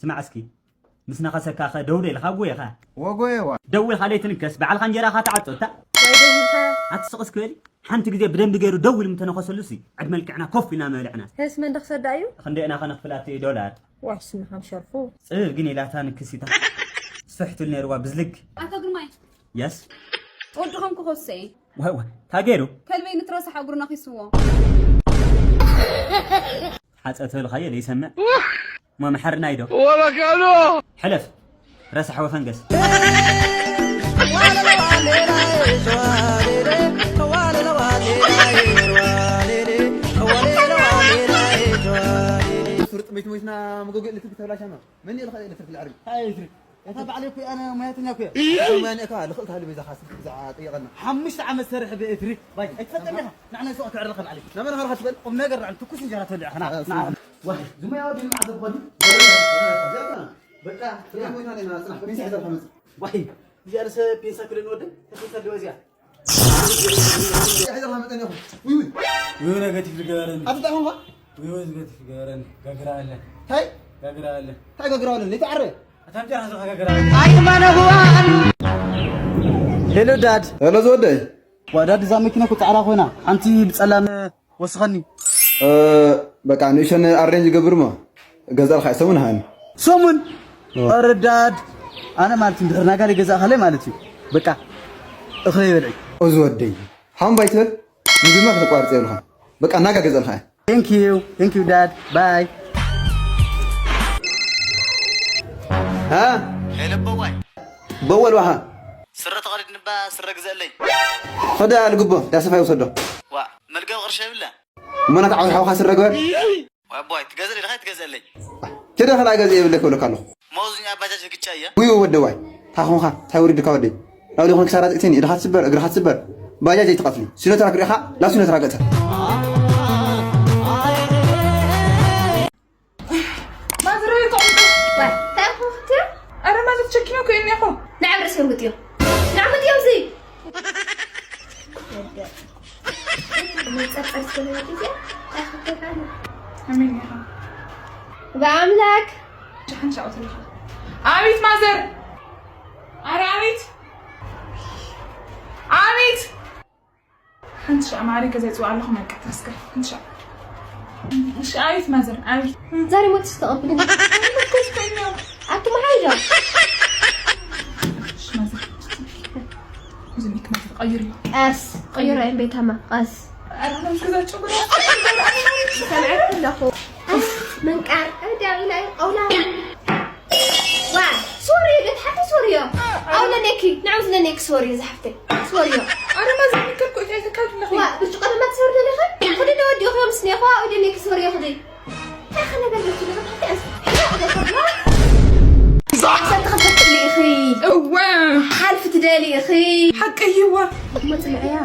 ስማዕ እስኪ፣ ምስ ነኸሰካ ኸ ደውለ ኢልካ ጎየኻ? ወጎየዋ። ደው ኢልካ ለይትንከስ፣ በዓልካ እንጀራኻ ትዓጾ እታ። ወይ ደው ኢልካ? ኣቲ ስቕ እስኪ በሊ። ሓንቲ ግዜ ብደንቢ ገይሩ ደው ኢሉ እንተነኸሰሉሲ፣ ዕድመ ልክዕና ኮፍ ኢልና ምበልዕና። ህስ መን ደኽሰዳ እዩ? ክንደይና ኸነኽፍላቲ ዶላር? ዋሽ ንኻም ሸርፉ። ጽብብ ግን ኢላታ ንክሲታ። ስፍሕ ትብል ነይርዋ ብዝልግ። ኣቶ ግርማይ፣ የስ። ወድኹም ክኸሰ ዋይ ዋይ፣ እንታይ ገይሩ? ከልበይ ንትረሳሕ እግሩ ነኺስዎ። ሓጸ ተልኻዮ ዘይሰምዕ። እሞ መሓርና ኢዶ። ሕለፍ። ረሳሕ ወፈንገስ። ፍርጥ መይት መይትና መጎጎ ኤሌክትሪክ ተብላሻ ነው። መን ይልካ ኤሌክትሪክ ልዕርቢ? እንታይ ኤሌክትሪክ? እታ ባዕለይ እኮ ኣነ ሙያተኛ እኮ እየ። ሙያ ነካ ልኽእልታ ልበይ ዛኻ ስልክ ብዛዕባ ጠይቐና። ሓሙሽተ ዓመት ሰርሕ ብኤሌክትሪክ ባይ ኣይትፈልጥን ኢኻ። ንዓና ሰው ትዕርኸ ባዕለይ። ናበና ኸርኻ ትበል? ቁም ነገር ንዓን ትኩስ እንጀራ ተወሊዕኻ ና። ና። ዋይ፣ ዝሙያዊ ድዩ መዓዘ ትኾን? በቃ፣ ስለዚ ሞይታ ነና ጽናሕ፣ ፒንሳ ሒዛ ኸመጽእ። ዋይ፣ እዚኣ ንሰ ፒንሳ ክልን ወደ፣ ፒንሳ ድወ እዚኣ። ሒዛ ኸመጽእ ነኹ። ውይ፣ ውይ። ውይ፣ ነገቲቭ ዝገበረኒ። ኣትጣኹምኻ? ውይ፣ ውይ፣ ዝገቲቭ ዝገበረኒ። ጋግራ ኣለ። ታይ? ጋግራ ኣለ። ታይ ገግራ ኣለ? ለይተዓረ? ኣታም ጨራሽ ኸ ጋግራ ኣለ። ሄሎ ዳድ። ሄሎ ዝወደይ። ዋ ዳድ፣ እዛ መኪና እኮ ጻዕዳ ኮይና፣ ሓንቲ ብጸላም ወስኸኒ። እ፣ በቃ ንእሸን ኣሬንጅ ገብር ሞ ገዛልካ ሰሙን ሃኒ። ሰሙን? ኦ። ኧረ ዳድ፣ ኣነ ማለት እንድሕር ናጋ ገዛእካለይ ማለት እዩ። በቃ እኽለ ይበልዕ። እዚ ወደይ ሓምባይ ትበል ምግብና ከተቋርጽ የብልካ። በቃ ናጋ ገዛልካ። Thank you, thank you dad, bye. ها ሄሎ በዋይ በወል ዋሃ ስረ ተቐዲድንባ ስረ ግዘለይ ኸዳ ልግቦ ዳሰፋ ይውሰዶ ዋ መልገብ ቅርሸ የብለ እሞና ተዓዊ ሓውካ ስረ ግበር ዋ በዋይ ትገዘለይ ድኻ ትገዘለይ ኬደ ኸላ ገዝ የብለ ክብለካ ኣለኹ መወዝኛ ባጃጅ ህግጫ እያ ውይ ወደዋይ ታኹንካ ታይ ወሪድካ ወደይ ናብ ሊኹን ክሳራ ጥእትኒ ኢድኻ ትስበር እግርኻ ትስበር ባጃጅ ኣይትቐትሊ ሲኖትራክ ሪኢኻ ናብ ሲኖትራክ እተ ማዘር ወይ ቆምጡ። እንታይ ኢኹም ክትብሉ? ኣረ ማዘር ቸኪና እኮ እየ እኒኹ። ንዓብ ርእሲ እዮም ግጥዮም። ንዓብ ግጥዮም እዚ። መጸጸር ስለሆነ ጊዜ ኣይኽበቃሉ። ኣሜን ኢኻ። ብኣምላክ። ጃሓን ሻው ትልኻ። ኣቤት ማዘር። ኣረ ኣቤት። ኣቤት። ሓንቲ ሻዕ ማዕረ ገዛ ይፅውዓ ኣለኹ መቀት ኣስከር ሓንቲ ሻዕ እሺ ኣቤት ማዘር ኣቤት ዛሬ ሞት ተቐብሉ ኮስኮኛ ኣቱ መሓይዳ እሺ ማዘር እዚ ሚክ ማዘር ቀይር እዩ ቀስ ቀይሮ እየን ቤታማ ቀስ ኣራናም ገዛ ጭጉራ ሰምዐት ኣለኹ መንቃር እዳዊላይ ቀውላ ዋ ሶሪ ገት ሓቲ ሶሪዮ ኣው ለኔኪ ንዑ ዝለኔኪ ሶሪዮ ዝሓፍተይ ሶሪዮ ኣረ ማዘር ሚከል ኮ እንታይ ተካዱ ኣለኹ ዋ ብርጭቆ ድማ ትሰርዶ ኣለኺ ክዲ ደወዲኡ ክዮ ምስኒ ኹ ኣው ደኔኪ ሶሪዮ ክዲ ታኸ ነገር ገት ለኹ ሓቲ ኣስ ሰንተኸ ትክሊ ኢኺ እወ ሓልፊ ትደሊ ኢኺ ሓቂ እይዋ መፅንዕያ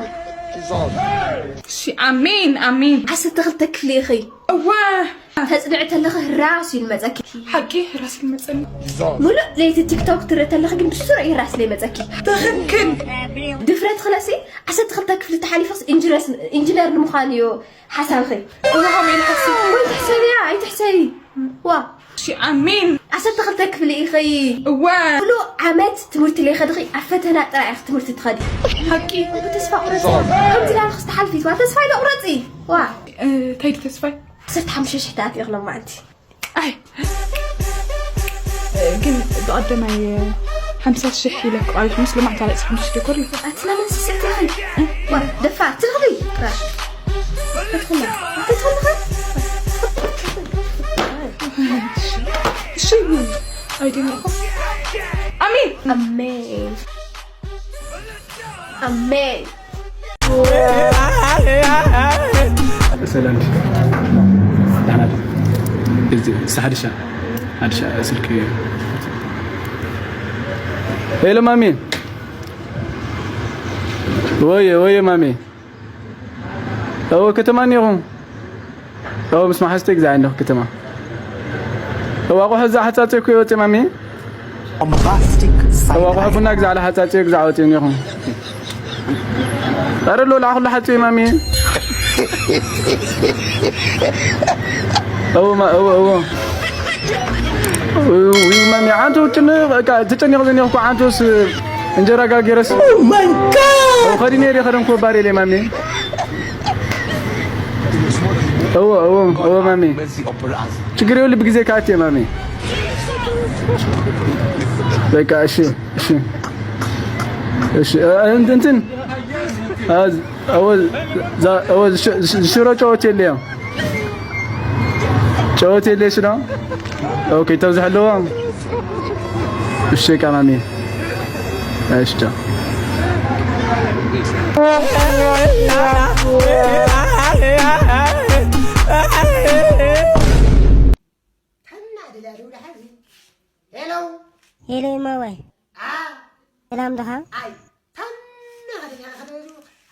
እሺ ኣሜን ኣሜን ዓሰርተ ክልተ ክፍሊ ኢኺ እወ ተፅንዕ ተለኺ ራሱ ይንመፀኪ ሓቂ ራስ ይመፀኒ ሙሉእ ለይቲ ቲክቶክ ትርኢ ተለኺ ግን ብስሩዕ እዩ ራስ ለይመፀኪ ትኽክል ድፍረት ክለሲ ዓሰርተ ክልተ ክፍሊ ተሓሊፈስ ኢንጂነር ንምዃን እዩ ሓሳብኺ እወ ከምኡ ኢለ ሓስብ ወይ ትሕሰብያ ኣይትሕሰቢ ዋ እሺ ኣሜን ዓሰርተ ክልተ ክፍሊ ኢኺ እወ ሙሉእ ዓመት ትምህርቲ ለይኸድኺ ኣብ ፈተና ጥራይ ኢኺ ትምህርቲ ትኸዲ ሓቂ ተስፋ ቁረፂ ከምዚ ዳርክስ ትሓልፊ ዋ ተስፋ ይደቑረፂ ዋ እንታይ ተስፋይ ዓሰርተ ሓሙሽተ ሽሕ ተኣትዮ ክሎም ማዓንቲ ኣይ ግን ብቐደማይ ሓምሳ ሽሕ ኢለ ክቋሪፍ ምስ ልማዕታ ላይ ሓምሳ ሽሕ ዲኮር እዩ ኣትና መንስስቲ ዋ ደፋ ትልኽዲ ትልኽዲ እሺ ኣይደነኹ ኣሜን ኣሜን ኣሜን ሰላም ዳሕና እዚ ሓድሻ ሓድሻ ስልክ እዩ ሄሎ ማሚ ወየ ወየ ማሚ እወ ከተማ እኒኹም እወ ምስ መሓዝተይ ግዛዕ ኣለኹ ከተማ እወ ኣቑሑ እዛ ሓፃፅየ እኮ ይወፅእ ማሚ እወ ኣቑሑ ቡና ግዛዕ ለሓፃፅየ ግዛዕ ወፅእ እኒኹም ኧረ ሎ ለዓኹሉ ሓፅየ ማሚ እወ እወ እወ ጭን በቃ ተጨኒቕ ዘኒቕ እኮ ዓንቶስ እንጀራ ጋጌረስ። ኦ ማይ ጋድ! ከዲ ነሪ ከደም ኮባሪ ለይ ማሜ። እዎ እዎ እዎ ማሜ። ችግር የለውም ብጊዜ ካቴ ማሜ። በቃ እሺ እሺ እሺ። እንትን እንትን ሽሮ ጨወት የለያ። ጨወት የለሽ ነው። ኦኬ ተብዝሕ ኣለዎ። እሺ ቀማሚ። እሺ ቻው። ሄሎ ሄሎ እማዋይ። ሰላም ድኻ?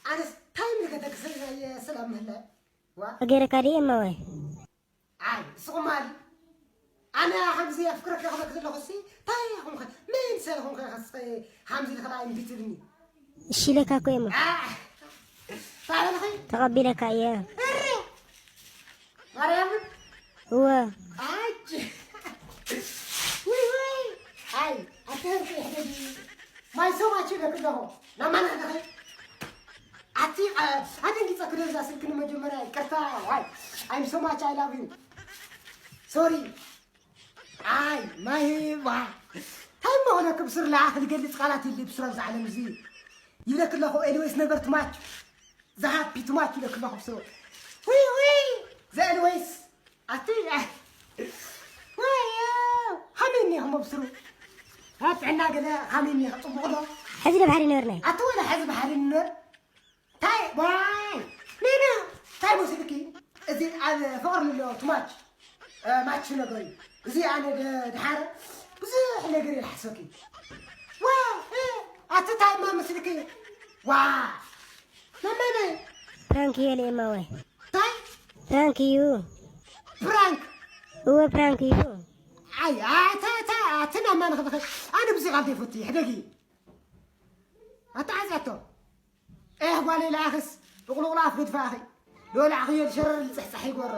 ኣነስ እንታይ ምልከተክ ሰላም ምህላው? ገይረካ ድየ እማዋይ? ኣይ ስኹማል ኣነ ከምዚ ኣፍቅረካ ክበክ ዘለኹ ሲ እንታይ ኹንከ ምን ሰብ ኹንከ ከስኸ ሓምዚ ልኽላ እምቢ ትብልኒ። እሺ ኢለካ እኮ እየ እሞ። ታበልኺ ተቐቢለካ እየ። እሪ ማርያምን እወ። ኣጅ ውይ ውይ። ኣይ ኣትህርኩ ይሕደጊ ማይ ሰማች ይበክ ኣለኹ ናማና ሕደኸ ኣቲ ኣደንጊፀ ክደዛ ስልክ ንመጀመርያ ይቅርታ ዋይ I'm so much I love you sorry። ኣይ ማሂባ እንታይ መሆነ ክብስር ለኣኽ ልገልፅ ቃላት የለ ብስሮ ኣብዚ ዓለም እዚ ይብለክ ኣለኹ ኤልወይስ ነበር ትማች ዝሃቢ ትማች ይብለክ ኣለኹ ብስሮ ውይ ውይ ዘኤልወይስ ኣቲ ወዮ ከመይ እኒኹም ኣብስሩ ኣብ ጥዕና ገለ ከመይ እኒኹ ፅቡቕ ዶ ሕዚ ዶ ባሕሪ ነበርናይ ኣቲ ወላ ሕዚ ባሕሪ ንበር እንታይ ዋይ ሜና እንታይ መሲልኪ እዚ ኣብ ፍቕሪ ንሎ ትማች ማች ነገር እዩ እዚ ኣነ ድሓረ ብዙሕ ነገር እየ ዝሓሰብኪ ዋ ኣቲ እንታይ ማ መስልኪ ዋ መመነ ፕራንክ እዩ ለኤማዋይ እንታይ ፕራንክ እዩ ፕራንክ እወ ፕራንክ እዩ ኣይ ኣታ ኣታ ኣትና ማን ኸፈኸ ኣነ ብዚ ቃል ደፈቲ ሕደጊ ኣታ ዓዛቶ ኤህ ጓለይ ለኣኽስ ብቕሉቕላ ኣፍ ግድፋኺ ዶ ላዕኽዮ ዝሸረር ዝፅሕፃሕ ይጎሮ